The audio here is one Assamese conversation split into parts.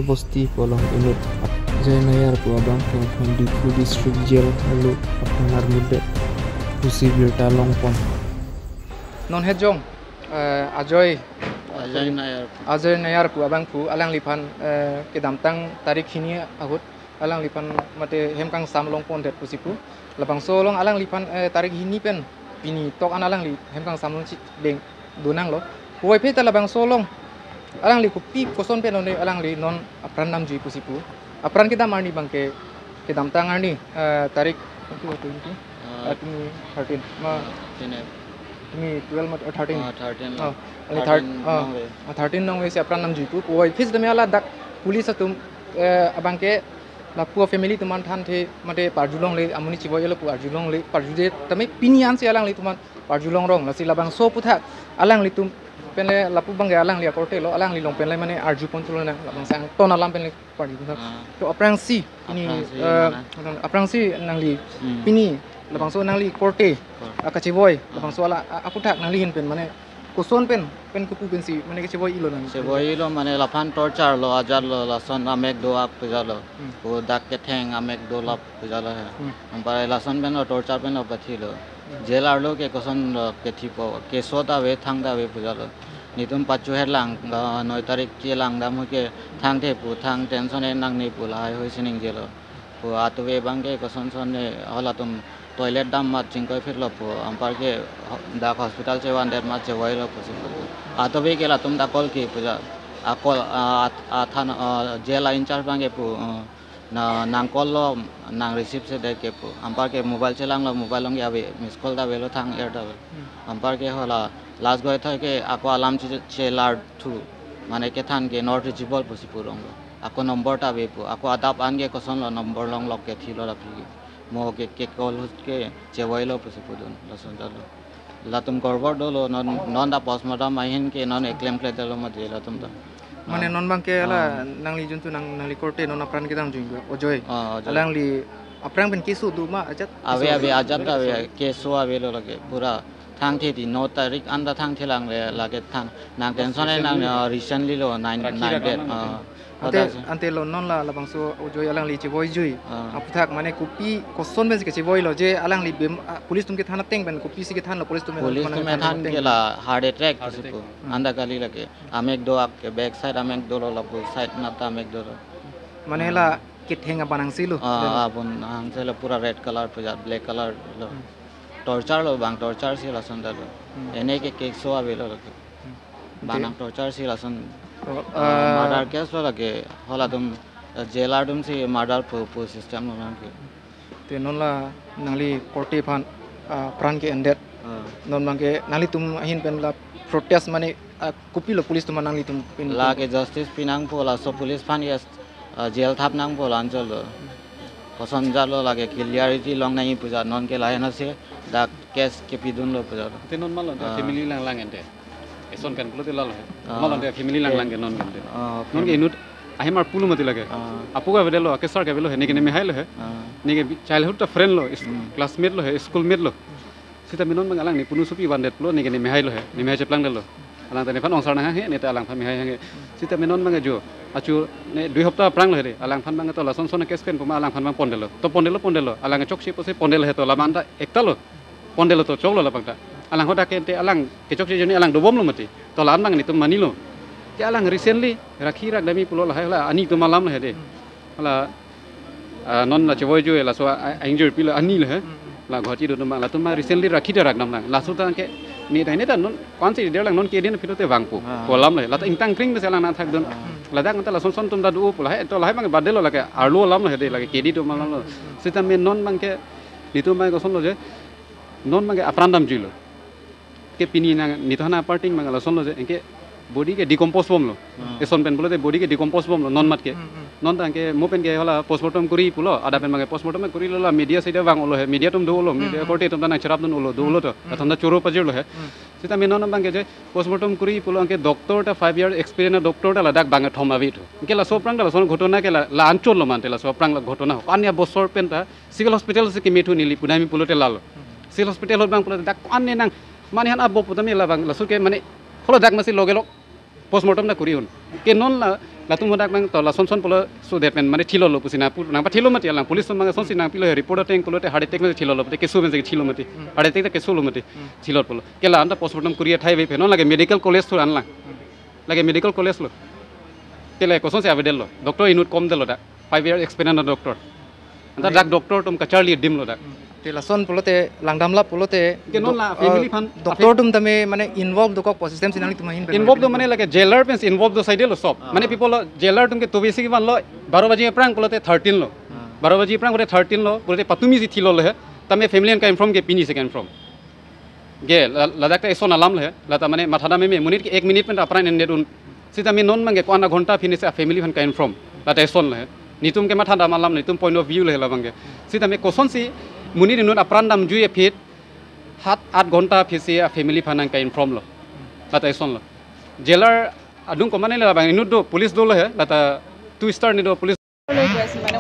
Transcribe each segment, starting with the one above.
Basti polong inut Ajay Nayar pu abang phan Diphu district jail alu apran army de pusi birta longpon non hejong Ajay Ajay Nayar pu abang pu alang lipan ke damtang tarik hini ahut alang lipan mate hemkang sam longpon det pusipu lapang solong alang lipan tarik hini pen pini tok an alang li hemkang sam long beng dunang lo puai pe talabang solong alang li kupi koson pen non alang li non apran nam jui pusipu apran kita marni bangke ke damtang arni tarik 20 13 ma tumi 12 ma 13 13 nong we se apran nam jui pu puai fis dame ala dak police atum abangke la pua family tuman than the mate parjulong le amuni chiboy lo pu arjulong le parjude tame pinian se alang le tuman parjulong rong la silabang so putha alang le tum penle lapu bangge alang le korte lo alang le long penle mane arju pon na labang sang ton alam penle parju to aprang si ini aprang si nang li pini labang so nang li korte akachiboy labang so ala aputhak nang li hin pen mane koson pen pen kupu pen si mane ke chiboy ilo nang chiboy ilo mane lafan torture lo ajar lo lason amek do ap puja lo o dak ke theng amek do lap puja lo है पर lason pen lo torture pen lo pathi lo jail arlo ke koson ke thipo ke sota we thang da we puja lo nitum pachu her lang 9 tarik che lang dam ke thang the pu thang tension e nang ni pula hoi sining jelo pu atwe bangke koson son ne hola tum toilet dam mat chingkoi phir lo pu ampar ke dak hospital che wan der mat che wai lo pu atwe ke la tum da call ki puja a call a than jail in charge bangke pu na nang call lo nang receive se de ke pu ampar ke mobile che lang lo mobile long ya be miss call da velo thang er da ampar ke hola last goy the ke ako alarm che lar thu mane ke than ke not reachable pusi pu rong ako number ta be pu ako adap an ke koson lo number long lok ke thi lo la phi mo ke call hus ke chewai lo pusi pu dun lason jalo la tum gorbar do lo non non da postmortem ahin ke non claim kle dalo ma de la tum da mane non bang ke ala nang li juntu nang nang li korte non apran ke dam jing ojoy alang li aprang pen kesu du ma ajat ave ave ajat ave kesu ave lo lage pura thang thi di 9 tarik anda thang thilang le lage thang nang tension nang recently lo 9 9 date ante ante lo non la labang so ojoy alang li chiboy jui aputhak mane kupi koson ben ke chiboy lo je alang li police tum ke thana teng ben kupi si ke than lo police tum than ke la heart attack pusipu anda gali lage amek do ak ke back side amek do lo la side na ta amek do mane la ke thenga banang silo abun hang se lo pura red color puja black color lo torture lo bang torture si lason dalo ene ke cake so ave lo lage banang torture si lason murder case lo lage hola tum jailer dum si murder pu system lo nang ke te non la nangli korte phan pran ke ended non bang ke nangli tum hin pen la protest mane kupi lo police tum nangli tum pin la ke justice pinang po la so police phan yes jail thap nang po lanchol lo koson jalo lage clarity long nai puja non ke lahen ase dak case ke pidun lo puja te non malo de family lang lang ente eson kan pulo te lal he malo de family lang lang ke non ente non ke inut ahimar pulu mati lage apu ga vedelo ake sar ke velo he neke ne mehai lo he neke childhood ta friend lo classmate lo he school mate lo sita minon bang alang ni punu supi bandet lo neke ne mehai lo he ne mehai cheplang lo alang tane phan ongsar na he ne ta alang phan mehai hange sita minon bang jo achu ne 2 hafta prang lo he alang phan bang to lason son case pen puma alang phan bang pondelo to pondelo pondelo alang chok si pose pondelo he to lamanda ekta lo pondelo to chok lo la bangta alang hoda ke alang ke chok si joni alang dobom lo mati to lan bang ni to mani lo ke alang recently rakhi rak dami pulo la hai la ani to malam lo he de la non la choi jo la so injury pilo ani lo he la ghati do ma la to ma recently rakhi da rak nam la so ta ke ni dai ne ta non kon si de lang non ke din philo te bangpu kolam lo la ta ingtang kring de la na thak don la dak ta la son son tum da du pula he to la hai bang badelo la ke arlo lam lo he de la ke di to malam lo sita me non bang ke ni to ma ko son lo je non bang ke aprandam jilo ke pini na ni to na parting bang la son lo je enke body ke decompose bom lo eson pen bolo de body ke decompose bom lo non mat ke non tang ke mo pen ke hola postmortem kuri pulo ada pen mange postmortem kuri lo la media sida bang olo he media tum do olo media korte tum na charap dun olo do olo to athanda choro pajir lo he sita me non bang ke je postmortem kuri pulo anke doctor ta 5 year experience doctor ta ladak bang thom abi to ke la soprang la son ghotona ke la anchol lo mante la soprang la ghotona anya bosor pen ta civil hospital se ke methu nili punami pulo te lalo civil hospital hot bang pulo dak anne nang mane han abbo putami la bang la su ke mane holo dak masi loge lok postmortem na kuri hun ke non la latum modak mang to la son son polo so that men mane thilo lo pusina pu nang pa thilo mati lang police mang son si nang pilo report teng polo te heart attack mate thilo lo te kesu men thilo mati heart attack te kesu lo mati thilo polo kela anta postmortem kuriya thai ve non lage medical college thur anlang lage medical college lo kela koson se avedel lo doctor inut kom del lo da 5 year experience doctor anta dak doctor tum ka charli dim lo dak te lason polote langdamla polote ke non la family phan doctor tum tame mane involve dokok system sinang tum hin involve do mane lage jailer pens involve do side lo sob mane people jailer tum ke tobe si ban lo 12 baje prang polote 13 lo 12 baje prang polote 13 lo polote patumi si thilo lo he tame family an ka inform ke pini se ka inform ge ladak ta eso nalam lo he lata mane matha da me minute ke 1 minute pen apran net un sita me non mange ko ana ghonta finish a family phan ka inform lata eso lo he nitum ke matha da malam nitum point of view le labange sita me koson si muni nun apran dam juye fit 7 8 ঘন্টা ফিসি a family phanang ka inform lo lata ison lo jailer adung ko mane la bang inut do police do lo he lata two star ni do police লৈ গৈ আছিল মানে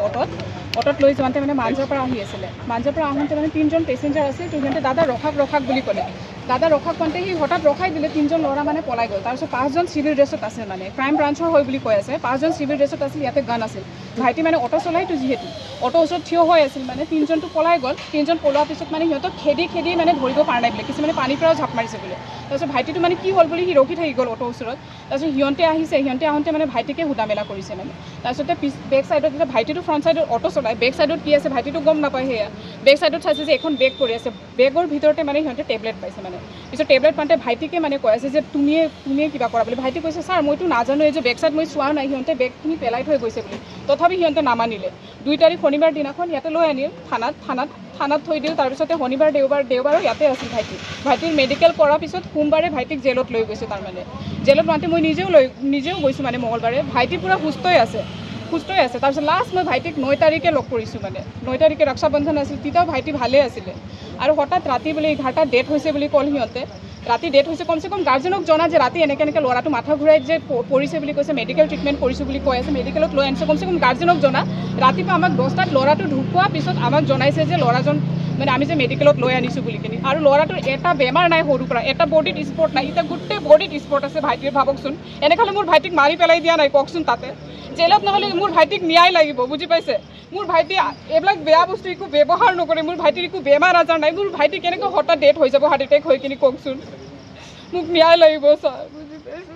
অটত লৈ যাওঁতে মানে মাঞ্জাৰ পৰা আহি আছিলে মাঞ্জাৰ পৰা আহোঁতে মানে তিনজন পেছেঞ্জাৰ আছিল তো সিহঁতে দাদা ৰখাক ৰখাক বুলি ক'লে দাদা ৰখাক কওঁতে সি হঠাৎ ৰখাই দিলে তিনজন ল'ৰা মানে পলাই গ'ল তাৰপিছত পাঁচজন চিভিল ড্ৰেছত আছিল মানে ক্ৰাইম ব্ৰাঞ্চৰ হৈ বুলি কৈ আছে পাঁচজন চিভিল ড্ৰেছত আছিল ইয়াতে গান আছিল ভাইটি মানে অট' চলাইতো যিহেতু অট' ওচৰত থিয় হৈ আছিল মানে তিনজনটো পলাই গ'ল তিনজন পলোৱাৰ পিছত মানে সিহঁতক খেদি খেদি মানে ধৰিব পৰা নাই বোলে কিছুমানে পানীৰ পৰাও ঝাপ মাৰিছে বোলে তাৰপিছত ভাইটিটো মানে কি হ'ল বুলি সি ৰখি থাকি গ'ল অট' ওচৰত তাৰপিছত সিহঁতে আহিছে সিহঁতে আহোঁতে মানে ভাইটিকে সোধা মেলা কৰিছে মানে তাৰপিছতে পিছ বেক চাইডত যেতিয়া ভাইটিটো ফ্ৰণ্ট চাইডত অট' চলাই বেক চাইডত কি আছে ভাইটিটো গম নাপায় সেয়া বেক চাইডত চাইছে যে এখন বেগ পৰি আছে বেগৰ ভিতৰতে মানে সিহঁতে টেবলেট পাইছে মানে পিছত টেবলেট পাওঁতে ভাইটিকে মানে কৈ আছে যে তুমিয়ে তুমিয়ে কিবা কৰা বুলি ভাইটি কৈছে ছাৰ মইতো নাজানো এই যে বেক চাইড মই চোৱা নাই সিহঁতে বেগখিনি পেলাই থৈ গৈছে বুলি তথাপি সিহঁতে নামানিলে 2 তাৰিখ শনিবাৰ দিনাখন ইয়াতে লৈ আনিল থানাত থানাত থানাত থৈ দিল তাৰপিছতে শনিবাৰ দেওবাৰ দেওবাৰো ইয়াতে আছিল ভাইটি ভাইটিৰ মেডিকেল কৰাৰ পিছত সোমবাৰে ভাইটিক জেলত লৈ গৈছে তাৰমানে জেলত মাতে মই নিজেও গৈছোঁ মানে মঙলবাৰে ভাইটি পূৰা সুস্থই আছে তাৰপিছত লাষ্ট মই ভাইটিক 9 তাৰিখে লগ কৰিছোঁ মানে 9 তাৰিখে ৰক্ষা বন্ধন আছিল তেতিয়াও ভাইটি ভালেই আছিলে আৰু হঠাৎ ৰাতি বোলে 11টাত ডেথ হৈছে বুলি ক'ল সিহঁতে ৰাতি ডেথ হৈছে কমচে কম গাৰ্জেনক জনা যে ৰাতি এনেকৈ এনেকৈ ল'ৰাটো মাথা ঘূৰাই যে পৰিছে বুলি কৈছে মেডিকেল ট্ৰিটমেণ্ট কৰিছোঁ বুলি কৈ আছে মেডিকেলত লৈ আনিছে কমচে কম গাৰ্জেনক জনা ৰাতিপুৱা আমাক 10টাত ল'ৰাটো ঢুকোৱাৰ পিছত আমাক জনাইছে যে ল'ৰাজন মানে আমি যে মেডিকেলত লৈ আনিছোঁ বুলি কিনি আৰু ল'ৰাটোৰ এটা বেমাৰ নাই সৰুৰ পৰা এটা বডিত স্পট নাই এতিয়া গোটেই বডিত স্পট আছে ভাইটিৰ ভাবকচোন এনেকৈ হ'লে মোৰ ভাইটিক মাৰি পেলাই দিয়া নাই কওকচোন তাতে জেলত নহ'লে মোৰ ভাইটিক ন্যায় লাগিব বুজি পাইছে মোৰ ভাইটি এইবিলাক বেয়া বস্তু একো ব্যৱহাৰ নকৰে মোৰ ভাইটিৰ একো বেমাৰ আজাৰ নাই মোৰ ভাইটি কেনেকৈ হঠাৎ ডেথ হৈ যাব হাৰ্ট এটেক হৈ কিনি কওকচোন মোক ন্যায় লাগিব ছাৰ বুজি পাইছোঁ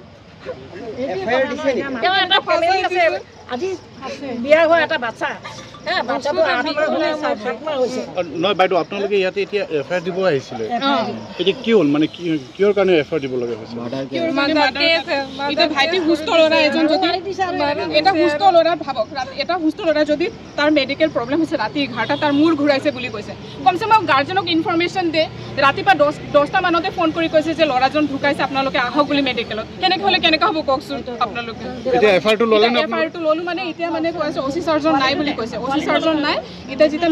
নহয় বাইদেউ আপোনালোকে ইয়াতে এতিয়া এফ I R দিব আহিছিলে এতিয়া কি হ'ল মানে কিহৰ কাৰণে এফ I R দিব লগা হৈছে এতিয়া ভাইটি সুস্থ ল'ৰা এজন যদি এটা সুস্থ ল'ৰা ভাবক এটা সুস্থ ল'ৰা যদি তাৰ মেডিকেল প্ৰব্লেম হৈছে ৰাতি 11টা তাৰ মূৰ ঘূৰাইছে বুলি কৈছে কমচে কম গাৰ্জেনক ইনফৰমেশ্যন দে ৰাতিপুৱা 10টা মানতে ফোন কৰি কৈছে যে ল'ৰাজন ঢুকাইছে আপোনালোকে আহক বুলি মেডিকেলত কেনেকৈ হ'লে কেনেকৈ হ'ব কওকচোন আপোনালোকে এতিয়া এফ I আৰটো ল'লে এফ I আৰটো ল'লো মানে এতিয়া মানে কৈ আছে অ' চি চাৰ্জন নাই বুলি কৈছে অ' চি চাৰ্জন নাই এতিয়া যেতিয়া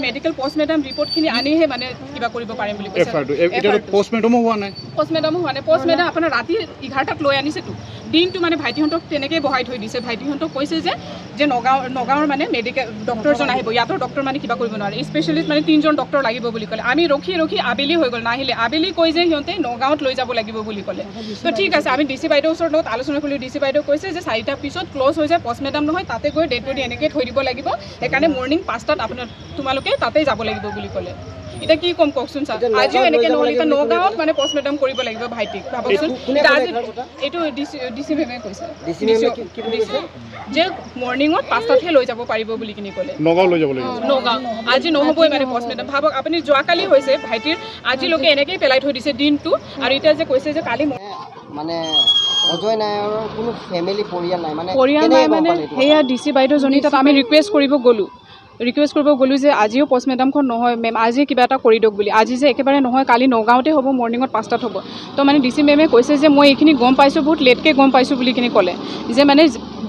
মেডিকেল পষ্টমেৰ্টম ৰিপৰ্টখিনি আনিহে মানে কিবা কৰিব পাৰিম বুলি কৈছে পষ্টমেৰ্টমো হোৱা নাই পষ্টমেৰ্টম আপোনাৰ ৰাতি 11টাত লৈ আনিছেতো দিনটো মানে ভাইটিহঁতক তেনেকৈ বহাই থৈ দিছে ভাইটিহঁতক কৈছে যে যে নগাঁৱৰ মানে মেডিকেল ডক্টৰজন আহিব ইয়াতৰ ডক্টৰ মানে কিবা কৰিব নোৱাৰে স্পেচিয়েলিষ্ট মানে 3জন ডক্টৰ লাগিব বুলি ক'লে আমি ৰখি ৰখি আবেলি হৈ গ'ল নাহিলে আবেলি কৈ যে সিহঁতে নগাঁৱত লৈ যাব লাগিব বুলি ক'লে তো ঠিক আছে আমি ডি চি বাইদেউৰ ওচৰত লগত আলোচনা কৰিলোঁ ডি চি বাইদেউ কৈছে যে 4টাৰ পিছত ক্ল'জ হৈ যায় পষ্টমেৰ্টম নহয় তাতে গৈ ডেড বডি এনেকৈ থৈ দিব লাগিব সেইকাৰণে মৰ্ণিং 5টাত আপোনাৰ তোমালোকে তাতেই যাব লাগিব বুলি ক'লে এতিয়া কি ক'ম কওকচোন ছাৰ আজিও এনেকৈ নহ'লে এতিয়া নগাঁৱত মানে পষ্টমেৰ্টম কৰিব লাগিব ভাইটিক ভাবকচোন আজি এইটো ডি চি মেমে কৈছে যে মৰ্ণিঙত 5টাতহে লৈ যাব পাৰিব বুলি কিনি ক'লে নগাঁও লৈ যাব লাগিব নগাঁও আজি নহ'বই মানে পষ্টমেৰ্টম ভাবক আপুনি যোৱাকালি হৈছে ভাইটিৰ আজিলৈকে এনেকেই পেলাই থৈ দিছে দিনটো আৰু এতিয়া যে কৈছে যে কালি মানে অজয় নায়ৰৰ কোনো ফেমিলি পৰিয়াল নাই মানে পৰিয়াল নাই মানে সেয়া ডি চি বাইদেউজনী তাত আমি ৰিকুৱেষ্ট কৰিব গ'লোঁ যে আজিও পষ্টমেৰ্টমখন নহয় মেম আজি কিবা এটা কৰি দিয়ক বুলি আজি যে একেবাৰে নহয় কালি নগাঁৱতে হ'ব মৰ্ণিঙত 5টাত হ'ব তো মানে ডি চি মেমে কৈছে যে মই এইখিনি গম পাইছোঁ বহুত লেটকৈ গম পাইছোঁ বুলি কিনি ক'লে যে মানে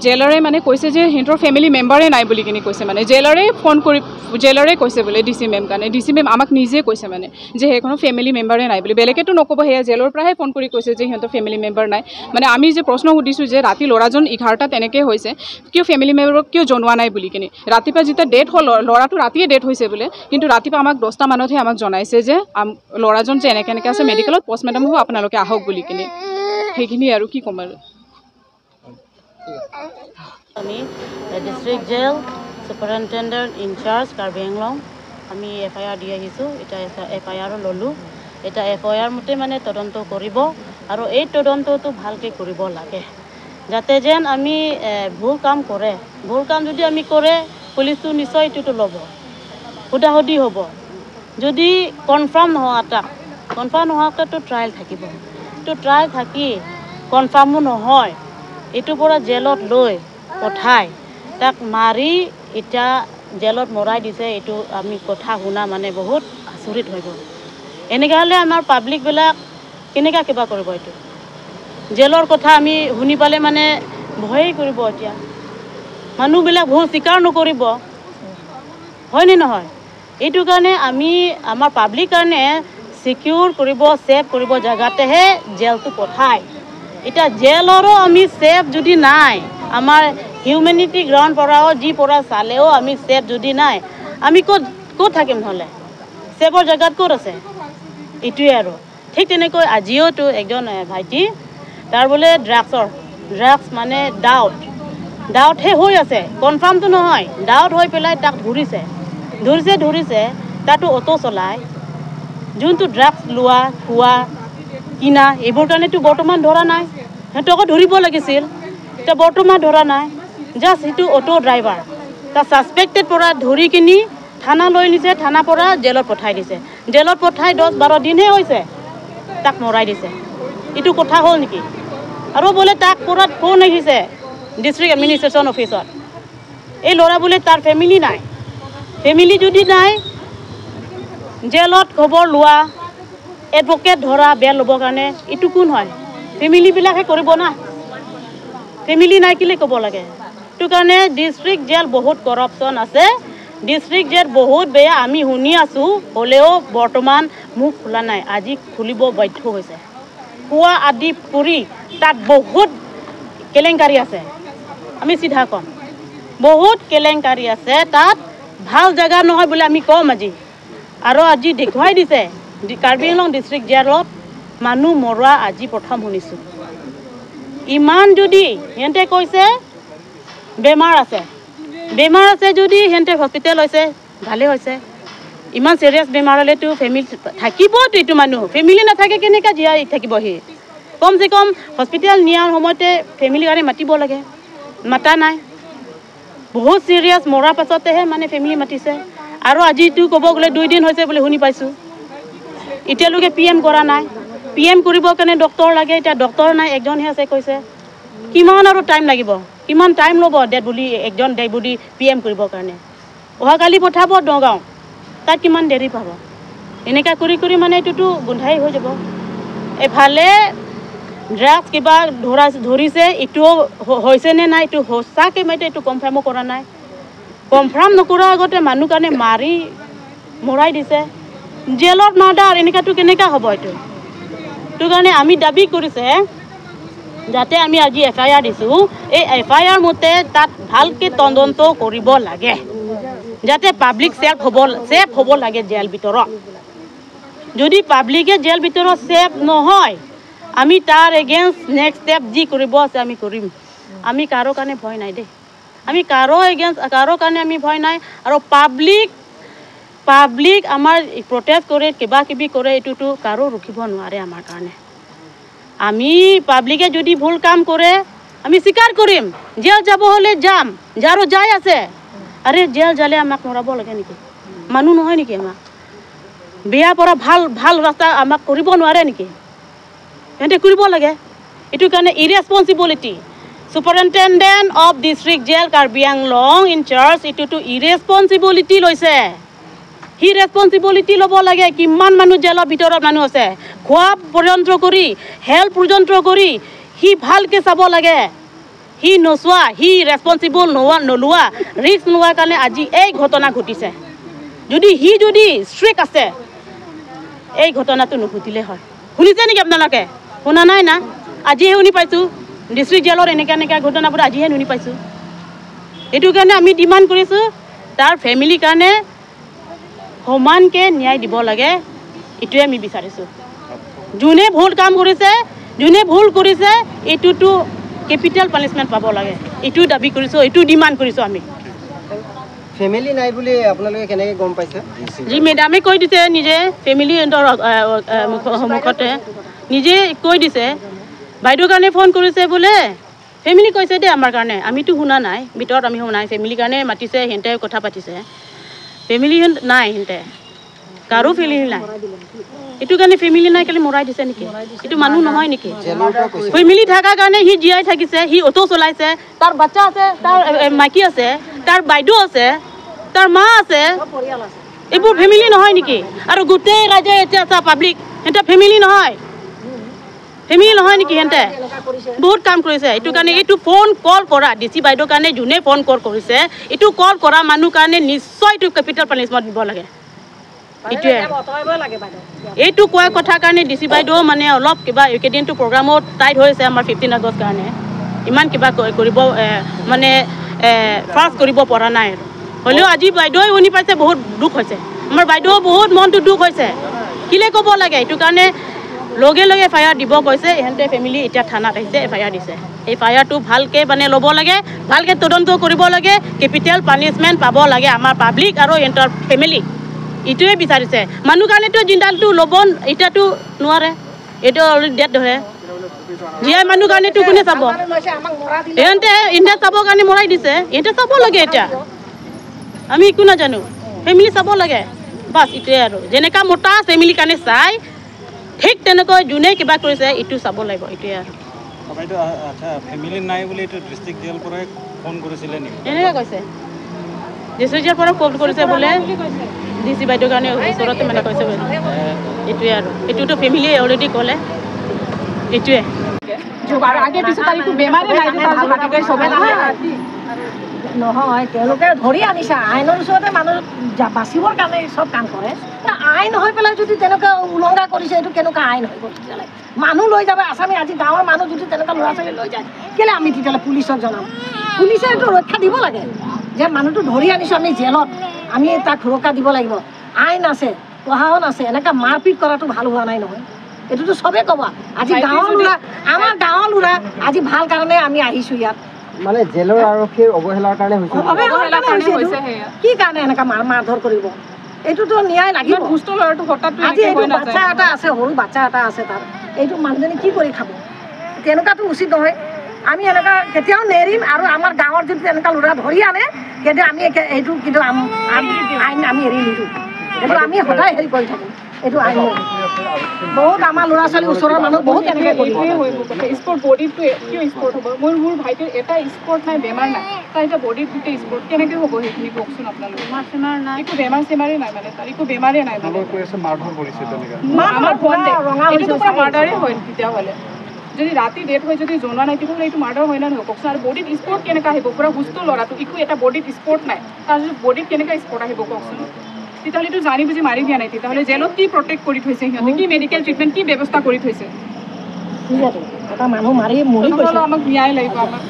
জেলাৰে মানে কৈছে যে সিহঁতৰ ফেমিলি মেম্বাৰে নাই বুলি কিনি কৈছে মানে জেলাৰে ফোন কৰি জেলাৰে কৈছে বোলে ডি চি মেম কাৰণে ডি চি মেম আমাক নিজে কৈছে মানে যে সেইখনৰ ফেমিলি মেম্বাৰে নাই বুলি বেলেগেতো নক'ব সেয়া জেলৰ পৰাহে ফোন কৰি কৈছে যে সিহঁতৰ ফেমিলি মেম্বাৰ নাই মানে আমি যে প্ৰশ্ন সুধিছোঁ যে ৰাতি ল'ৰাজন 11টাত এনেকৈ হৈছে কিয় ফেমিলি মেম্বাৰক কিয় জনোৱা নাই বুলি কিনি ৰাতিপুৱা যেতিয়া ডেথ হ'ল ল'ৰাটো ৰাতিয়ে ডেথ হৈছে বোলে কিন্তু ৰাতিপুৱা আমাক 10টা মানতহে আমাক জনাইছে যে ল'ৰাজন যে এনেকৈ এনেকৈ আছে মেডিকেলত পষ্টমেৰ্টম হ'ব আপোনালোকে আহক বুলি কিনি সেইখিনি আৰু কি ক'ম আৰু। আমি district jail superintendent in-charge Karbi Anglong আমি এফ I R দি আহিছোঁ। এতিয়া এফ আই আৰো ল'লোঁ। এতিয়া এফ I R মতে মানে তদন্ত কৰিব আৰু এই তদন্তটো ভালকৈ কৰিব লাগে, যাতে যেন আমি ভুল কাম কৰে, ভুল কাম যদি আমি কৰে পুলিচটো নিশ্চয় এইটোতো ল'ব, সোধা সুধি হ'ব। যদি কনফাৰ্ম নোহোৱা তাক কনফাৰ্ম নোহোৱাকৈতো ট্ৰায়েল থাকিব, তো ট্ৰায়েল থাকি কনফাৰ্মো নহয়, এইটোৰ পৰা জেলত লৈ পঠাই তাক মাৰি এতিয়া জেলত মৰাই দিছে। এইটো আমি কথা শুনা মানে বহুত আচৰিত হৈ গ'ল। এনেকৈ হ'লে আমাৰ পাব্লিকবিলাক কেনেকুৱা কিবা কৰিব? এইটো জেলৰ কথা আমি শুনি পালে মানে ভয়েই কৰিব। এতিয়া মানুহবিলাক ভুল স্বীকাৰ নকৰিব, হয়নে নহয়? এইটো কাৰণে আমি আমাৰ পাব্লিক কাৰণে ছিকিউৰ কৰিব, ছেভ কৰিব জেগাতেহে জেলটো পঠায়। এতিয়া জেলৰো আমি ছেভ যদি নাই, আমাৰ হিউমেনিটি গ্ৰাউণ্ড পৰাও যি পৰা চালেও আমি ছেভ যদি নাই, আমি ক'ত ক'ত থাকিম নহ'লে? ছেভৰ জেগাত ক'ত আছে? এইটোৱে আৰু। ঠিক তেনেকৈ আজিওতো একজন ভাইটি, তাৰ বোলে ড্ৰাগছ মানে ডাউটহে হৈ আছে, কনফাৰ্মটো নহয়, ডাউট হৈ পেলাই তাক ধৰিছে ধৰিছে ধৰিছে তাতো অ'টো চলায়, যোনটো ড্ৰাগছ লোৱা খোৱা কিনা এইবোৰ কাৰণেতো বৰ্তমান ধৰা নাই, সিহঁতকো ধৰিব লাগিছিল, এতিয়া বৰ্তমান ধৰা নাই। জাষ্ট সেইটো অ'টো ড্ৰাইভাৰ তাক ছাছপেক্টেড পৰা ধৰি কিনি থানা লৈ নিছে, থানাৰ পৰা জেলত পঠাই দিছে। জেলত পঠাই 10-12 দিনহে হৈছে, তাক মৰাই দিছে। এইটো কথা হ'ল নেকি? আৰু বোলে তাক পৰাত ফোন আহিছে ডিষ্ট্ৰিক্ট এডমিনিষ্ট্ৰেশ্যন অফিচত, এই ল'ৰা বোলে তাৰ ফেমিলি নাই, ফেমিলি যদি নাই জেলত খবৰ লোৱা, এডভকেট ধৰা বেল ল'বৰ কাৰণে, এইটো কোন হয়? ফেমিলিবিলাকহে কৰিব না, ফেমিলি নাই কেলৈ ক'ব লাগে? সেইটো কাৰণে ডিষ্ট্ৰিক্ট জেল বহুত কৰাপশ্যন আছে, ডিষ্ট্ৰিক্ট জেল বহুত বেয়া, আমি শুনি আছোঁ, হ'লেও বৰ্তমান মুখ খোলা নাই, আজি খুলিব বাধ্য হৈছে। খোৱা আদি কৰি তাত বহুত কেলেংকাৰী আছে, আমি চিধা ক'ম, বহুত কেলেংকাৰী আছে তাত, ভাল জেগা নহয় বুলি আমি ক'ম আজি। আৰু আজি দেখুৱাই দিছে কাৰ্বি আংলং ডিষ্ট্ৰিক্ট জেলত মানুহ মৰোৱা আজি প্ৰথম শুনিছোঁ। ইমান যদি সিহঁতে কৈছে বেমাৰ আছে, বেমাৰ আছে যদি সিহঁতে হস্পিটেল হৈছে, ভালেই হৈছে। ইমান চিৰিয়াছ বেমাৰ হ'লেতো ফেমিলি থাকিবতো, এইটো মানুহ ফেমিলি নাথাকে কেনেকৈ জীয়াই থাকিব সি? কমচে কম হস্পিটেল নিয়াৰ সময়তে ফেমিলিৰ কাৰণে মাতিব লাগে, মাতা নাই। বহুত চিৰিয়াছ মৰাৰ পাছতেহে মানে ফেমিলি মাতিছে। আৰু আজিতো ক'ব গ'লে 2 দিন হৈছে বুলি শুনি পাইছোঁ, এতিয়ালৈকে পি এম কৰা নাই। পি এম কৰিবৰ কাৰণে ডক্টৰ লাগে, এতিয়া ডক্টৰ নাই, একজনহে আছে কৈছে। কিমান আৰু টাইম লাগিব, কিমান টাইম ল'ব ডেড বডি, একজন ডেড বডি পি এম কৰিবৰ কাৰণে? অহাকালি পঠাব নগাঁও, তাত কিমান দেৰি পাব? এনেকুৱা কৰি কৰি মানে এইটোতো গোন্ধাই হৈ যাব। এফালে ড্ৰাগছ কিবা ধৰিছে, এইটোও হৈছেনে নাই এইটো সঁচাকৈ মানে এইটো কনফাৰ্মো কৰা নাই। কনফাৰ্ম নকৰাৰ আগতে মানুহ কাৰণে মাৰি মৰাই দিছে, জেলত মাৰ্ডাৰ, এনেকুৱাটো কেনেকুৱা হ'ব এইটো? সেইটো কাৰণে আমি দাবী কৰিছে যাতে আমি আজি এফ I R দিছোঁ, এই এফ I R মতে তাত ভালকৈ তদন্ত কৰিব লাগে, যাতে পাব্লিক ছেফ হ'ব লাগে জেল ভিতৰত। যদি পাব্লিকে জেল ভিতৰত ছেফ নহয়, আমি তাৰ এগেইনষ্ট নেক্সট ষ্টেপ যি কৰিব আছে আমি কৰিম। আমি কাৰো কাৰণে ভয় নাই দেই, আমি কাৰো এগেইনষ্ট কাৰো কাৰণে আমি ভয় নাই। আৰু পাব্লিক আমাৰ প্ৰটেষ্ট কৰে, কিবা কিবি কৰে, এইটোতো কাৰো ৰখিব নোৱাৰে আমাৰ কাৰণে। আমি পাব্লিকে যদি ভুল কাম কৰে আমি স্বীকাৰ কৰিম, জেল যাব হ'লে যাম, যাৰো যাই আছে। আৰে জেল যালে আমাক মৰাব লাগে নেকি? মানুহ নহয় নেকি? আমাক বেয়া পৰা ভাল ভাল ৰাস্তা আমাক কৰিব নোৱাৰে নেকি? সিহঁতে কৰিব লাগে। এইটো কাৰণে irresponsibility, superintendent of district jail Karbi Anglong in-charge এইটোতো ইৰেছপনচিবিলিটি লৈছে, সি ৰেছপনচিবিলিটি ল'ব লাগে। কিমান মানুহ জেলৰ ভিতৰত মানুহ আছে, খোৱা পৰ্যন্ত কৰি হেল্থ পৰ্যন্ত কৰি সি ভালকৈ চাব লাগে। সি নোচোৱা, সি ৰেছপনচিবল নোলোৱা, ৰিস্ক নোলোৱাৰ কাৰণে আজি এই ঘটনা ঘটিছে। যদি সি যদি ষ্ট্ৰিক্ট আছে, এই ঘটনাটো নঘটিলে হয়। শুনিছে নেকি আপোনালোকে? শুনা নাই না? আজিহে শুনি পাইছোঁ ডিষ্ট্ৰিক্ট জেলৰ এনেকুৱা এনেকুৱা ঘটনাবোৰ আজিহে শুনি পাইছোঁ। এইটো কাৰণে আমি ডিমাণ্ড কৰিছোঁ তাৰ ফেমিলিৰ কাৰণে সমানকৈ ন্যায় দিব লাগে, এইটোৱে আমি বিচাৰিছোঁ। যোনে ভুল কাম কৰিছে, যোনে ভুল কৰিছে, এইটোতো কেপিটেল পানিছমেণ্ট পাব লাগে। এইটো দাবী কৰিছোঁ, এইটো ডিমাণ্ড কৰিছোঁ আমি। ফেমিলি নাই বুলি আপোনালোকে কেনেকৈ গম পাইছে? যি মেডামে কৈ দিছে নিজে, ফেমিলি সন্মুখতে নিজে কৈ দিছে। বাইদেউৰ কাৰণে ফোন কৰিছে বোলে, ফেমিলি কৈছে দেই আমাৰ কাৰণে, আমিতো শুনা নাই, ভিতৰত আমি শুনা নাই। ফেমিলিৰ কাৰণে মাতিছে, সিহঁতে কথা পাতিছে। ফেমিলি নাই, সিহঁতে কাৰো ফেমিলি নাই। এইটো কাৰণে ফেমিলি নাই কালি মৰাই দিছে নেকি? এইটো মানুহ নহয় নেকি? ফেমিলি থকাৰ কাৰণে সি জীয়াই থাকিছে, সি অ'টো চলাইছে, তাৰ বাচ্চা আছে, তাৰ মাইকী আছে, তাৰ বাইদেউ আছে, তাৰ মা আছে, এইবোৰ ফেমিলি নহয় নেকি? আৰু গোটেই ৰাইজে এতিয়া আছে পাব্লিক, সিহঁতে ফেমিলি নহয়, ফেমিলি নহয় নেকি? সিহঁতে বহুত কাম কৰিছে। এইটো কাৰণে এইটো ফোন কল কৰা ডি চি বাইদেউৰ কাৰণে যোনে ফোন কল কৰিছে, এইটো কল কৰা মানুহ কাৰণে নিশ্চয় এইটো কেপিটেল পানিছমেণ্ট দিব লাগে। এইটোৱে এইটো কোৱা কথাৰ কাৰণে ডি চি বাইদেউ মানে অলপ কিবা এইকেইদিনটো প্ৰগ্ৰামত টাইট হৈছে আমাৰ 15 আগষ্ট কাৰণে, ইমান কিবা কৰিব মানে ফাষ্ট কৰিব পৰা নাই। আৰু হ'লেও আজি বাইদেৱে শুনি পাইছে, বহুত দুখ হৈছে আমাৰ বাইদেউ, বহুত মনটো দুখ হৈছে। কেলৈ ক'ব লাগে? এইটো কাৰণে লগে লগে এফ I R দিব কৈছে। ইহঁতে ফেমিলি এতিয়া থানাত আহিছে, এফ I R দিছে। এই এফ আই আৰটো ভালকৈ মানে ল'ব লাগে, ভালকৈ তদন্ত কৰিব লাগে, কেপিটেল পানিছমেণ্ট পাব লাগে আমাৰ পাব্লিক আৰু ইহঁতৰ ফেমিলি। এইটোৱে বিচাৰিছে। মানুহ কাৰণেতো জিন্দালটো ল'ব এতিয়াতো নোৱাৰে, এইটো অলৰেডি ডেট ধৰে। জীয়াই মানুহ কাৰণেতো কোনে চাব? ইহঁতে ইহঁতে চাবৰ কাৰণে মৰাই দিছে, ইহঁতে চাব লাগে। এতিয়া আমি একো নাজানো, ফেমিলি চাব লাগে বাছ, এইটোৱে। আৰু যেনেকুৱা মোটা ফেমিলিৰ কাৰণে চাই, ঠিক তেনেকৈ যোনে কিবা কৰিছে এইটো চাব লাগিব, এইটোৱে। আৰু এনেকৈ কৈছে, ডিষ্ট্ৰিক্ট জেলৰ পৰা ফোন কৰিছে বোলে ডি চি বাইদেউৰ কাৰণে ওচৰতে মানে কৈছে বোলে। এইটোৱে আৰু এইটোতো ফেমিলিয়ে অলৰেডি ক'লে, এইটোৱে। নহয়, তেওঁলোকে ধৰি আনিছে আইনৰ ওচৰতে, মানুহ বাচিবৰ কাৰণে চব কাম কৰে। আইন হৈ পেলাই যদি তেনেকুৱা উলংঘা কৰিছে, এইটো কেনেকুৱা আইন হৈ গ'ল তেতিয়াহ'লে? মানুহ লৈ যাব আছামী, আজি গাঁৱৰ মানুহ যদি তেনেকুৱা ল'ৰা ছোৱালী লৈ যায়, কেলৈ আমি তেতিয়াহ'লে পুলিচক জনাম? পুলিচে এইটো ৰক্ষা দিব লাগে যে মানুহটো ধৰি আনিছোঁ আমি জেলত, আমি তাক সুৰক্ষা দিব লাগিব। আইন আছে, প্ৰশাসন আছে, এনেকুৱা মাৰপিট কৰাটো ভাল হোৱা নাই নহয়। এইটোতো চবেই ক'ব। আজি গাঁৱৰ ল'ৰা, আমাৰ গাঁৱৰ ল'ৰা আজি ভাল কাৰণে আমি আহিছোঁ ইয়াত। মানে জেলৰ আৰক্ষীৰ অৱহেলাৰ কাৰণে হৈছে, অৱহেলাৰ কাৰণে হৈছে। কি কাৰণে এনেকুৱা মাৰধৰ কৰিব? এইটোতো ন্যায় লাগিব। আজি এইটো বাচ্চা এটা আছে, সৰু বাচ্চা এটা আছে তাৰ, এইটো মানুহজনী কি কৰি খাব? তেনেকুৱাতো উচিত নহয়। আমি এনেকুৱা কেতিয়াও নেৰিম। আৰু আমাৰ গাঁৱৰ যদি তেনেকুৱা ল'ৰা ধৰি আনে, কিন্তু আমি এইটো কিন্তু আইন আমি এৰি নিদিওঁ। এইটো আমি সদায় হেৰি কৰি থাকোঁ। এইটো আইন বহুত আমাৰ ল'ৰা ছোৱালী ওচৰৰ মানুহ বহুত এনেকৈ কৰিব। স্পৰ্ট বডিটো কিয় স্পৰ্ট হ'ব? মোৰ ভাইটিৰ এটা স্পৰ্ট নাই, বেমাৰ নাই, তাৰ এতিয়া বডিত গোটেই স্পৰ্ট কেনেকৈ হ'ব? সেইখিনি কওকচোন আপোনালোকে। একো বেমাৰ চেমাৰেই নাই, মানে তাৰ একো বেমাৰেই নাই। আমাৰ এইটোতো পুৰা মাৰ্ডাৰেই হয় তেতিয়াহ'লে। যদি ৰাতি ডেট হৈ যদি জনোৱা নাই, তেতিয়াহ'লে এইটো মাৰ্ডাৰ হয় নে নহয় কওকচোন? আৰু বডিত স্পৰ্ট কেনেকৈ আহিব? পুৰা সুস্থ ল'ৰাটো, একো এটা বডিত স্পৰ্ট নাই, তাৰপিছত বডিত কেনেকৈ স্পৰ্ট আহিব কওকচোন? তেতিয়াহ'লে এইটো জানি বুজি মাৰি দিয়া নাই। তেতিয়াহ'লে জেলত কি প্ৰটেক্ট কৰি থৈছে সিহঁতে? কি মেডিকেল ট্ৰিটমেণ্ট, কি ব্যৱস্থা কৰি থৈছে? আমাক ন্যায় লাগিব। আমাক